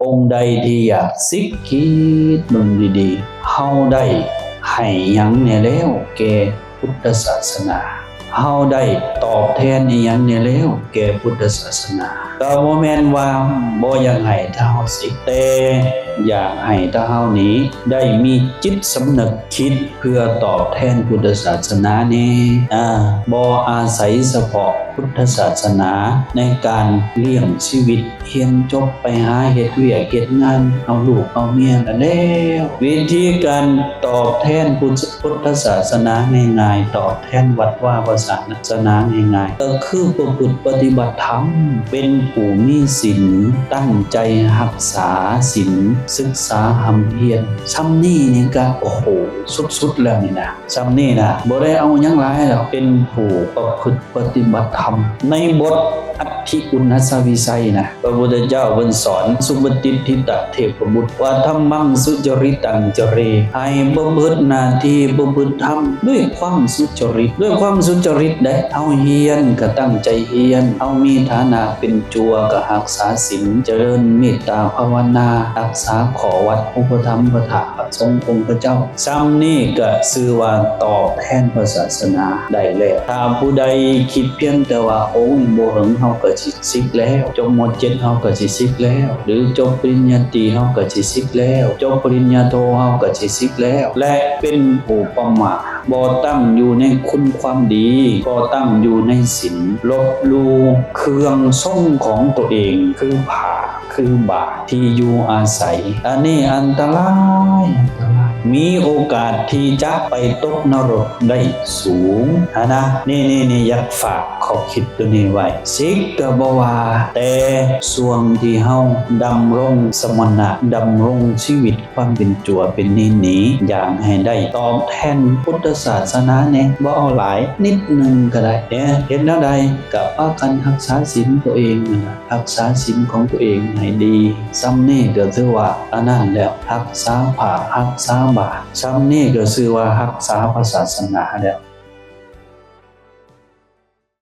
ອົງໃດທີ່ຢາກສິກ ຄິດເບິ່ງດີໆ, ເຮົາໄດ້ໃຫ້ຫຍັງແດ່ແລ້ວແກ່ພຸດທະສາສະໜາ? ເຮົາໄດ້ຕອບແທນອີ່ຫຍັງແດ່ແລ້ວແກ່ພຸດທະສາສະໜາ? ກໍບໍ່ແມ່ນວ່າບໍ່ຢາກໃຫ້ເຮົາສິກ, ແຕ່ຢາກໃຫ້ເຮົານີ້ໄດ້ມີຈິດສຳນຶກຄິດເພື່ອຕອບແທນພຸດທະສາສະໜາແດ່. ອາ, ບໍ່ອາໄສສະເພາະພຸດທະສາສະໜາໃນການລ້ຽງຊີວິດ, ຮຽນຈົບໄປຫາເຮັດວຽກເຮັດງານ, ເອົາລູກເອົາເມຍນັ້ນແລ້ວ. ວິທີການຕອບແທນພຸດ ພຸດທະສາສະໜາງ່າຍໆ, ຕອບແທນວັດວາພະສາສະໜາງ່າຍໆ ກໍຄືປະພຶດປະຕິບັດທຳ, ເປັນຜູ້ມີສິນ, ຕັ້ງໃຈຮັກສາສິນ, ສຶກສາຮ່ຳຮຽນ. ຊ່ຳນີ້ນີ້ກໍ ໂອ້ໂຫ ສຸດໆແລ້ວນີ້ນະ. ຊ່ຳນີ້ນະ ບໍ່ໄດ້ເອົາຫຍັງຫຼາຍດອກ, ເປັນຜູ້ປະພຶດປະຕິບັດທຳ. ໃນບົດອັດຖິອຸນນະສະວິໄສນະ, ພະພຸດທະເຈົ້າເພິ່ນສອນ ສຸປະຕິດທິຕະເທພະບຸດ ວ່າ ທຳມັງສຸຈະລິຕັງຈະເຣ, ໃຫ້ປະພຶດໜ້າທີ່ປະພຶດທຳດ້ວຍຄວາມສຸຈະລິດ, ດ້ວຍຄວາມສຸຈະລິດເດ້. ເຮົາຮຽນກໍຕັ້ງໃຈຮຽນ, ເຮົາມີຖານະເປັນຈົວກໍຮັກສາສິນ, ຈະເລີນເມດຕາພາວະນາ, ຮັກສາຂໍ້ວັດອຸປະຖຳພະທາດ ພະສົງອົງພະເຈົ້າ. ຊ່ຳນີ້ກໍຊື່ວ່າຕອບແທນພະສາສະໜາໄດ້ແລ້ວ. ຖ້າຜູ້ໃດຄິດພຽງແຕ່ວ່າ ໂອ້ຍ ບໍ່ເຫິງເຮົາກໍຊິສິກແລ້ວ, ຈົບ ມ.ເຈັດ ເຮົາກໍຊິສິກແລ້ວ, ຫຼື ຈົບປະລິນຍາຕີເຮົາກໍຊິສິກແລ້ວ, ຈົບປະລິນຍາໂທເຮົາກໍຊິສິກແລ້ວ ແລະ ເປັນຜູ້ປະໝາດ, ບໍ່ຕັ້ງຢູ່ໃນຄຸນຄວາມດີ, ບໍ່ຕັ້ງຢູ່ໃນສິນ, ລົບຫຼູ່ເຄື່ອງຊົງຂອງໂຕເອງ ຄືຜ້າ ຄືບາດທີ່ຢູ່ອາໄສ. ອັນນີ້ອັນຕະລາຍ, ອັນຕະລາຍ. ມີໂອກາດທີ່ຈະໄປຕົກນະລົກໄດ້ສູງຫັ້ນນະ. ນີ້ໆໆ ຢາກຝາກຂໍ້ຄິດໂຕນີ້ໄວ້. ສິກກໍບໍ່ວ່າ, ແຕ່ຊ່ວງທີ່ເຮົາດຳລົງສະມະນະ, ດຳລົງຊີວິດຄວາມເປັນຈົວເປັນນິນນີ້, ຢາກໃຫ້ໄດ້ຕອບແທນພຸດທະສາສະໜາແດ່. ບໍ່ເອົາຫຼາຍ, ນິດໜຶ່ງກໍໄດ້. ເຮັດແນວໃດ? ກໍພາກັນຮັກສາສິນໂຕເອງນັ້ນລະ. ຮັກສາສິນຂອງຕົວເອງໃຫ້ດີ, ຊ່ຳນີ້ກໍຖືວ່າອັນນັ້ນແລ້ວ, ຮັກສາຜ້າ ຮັກສາບາດ, ຊ່ຳນີ້ກໍຊື່ວ່າຮັກສາພະສາສະໜາແລ້ວ.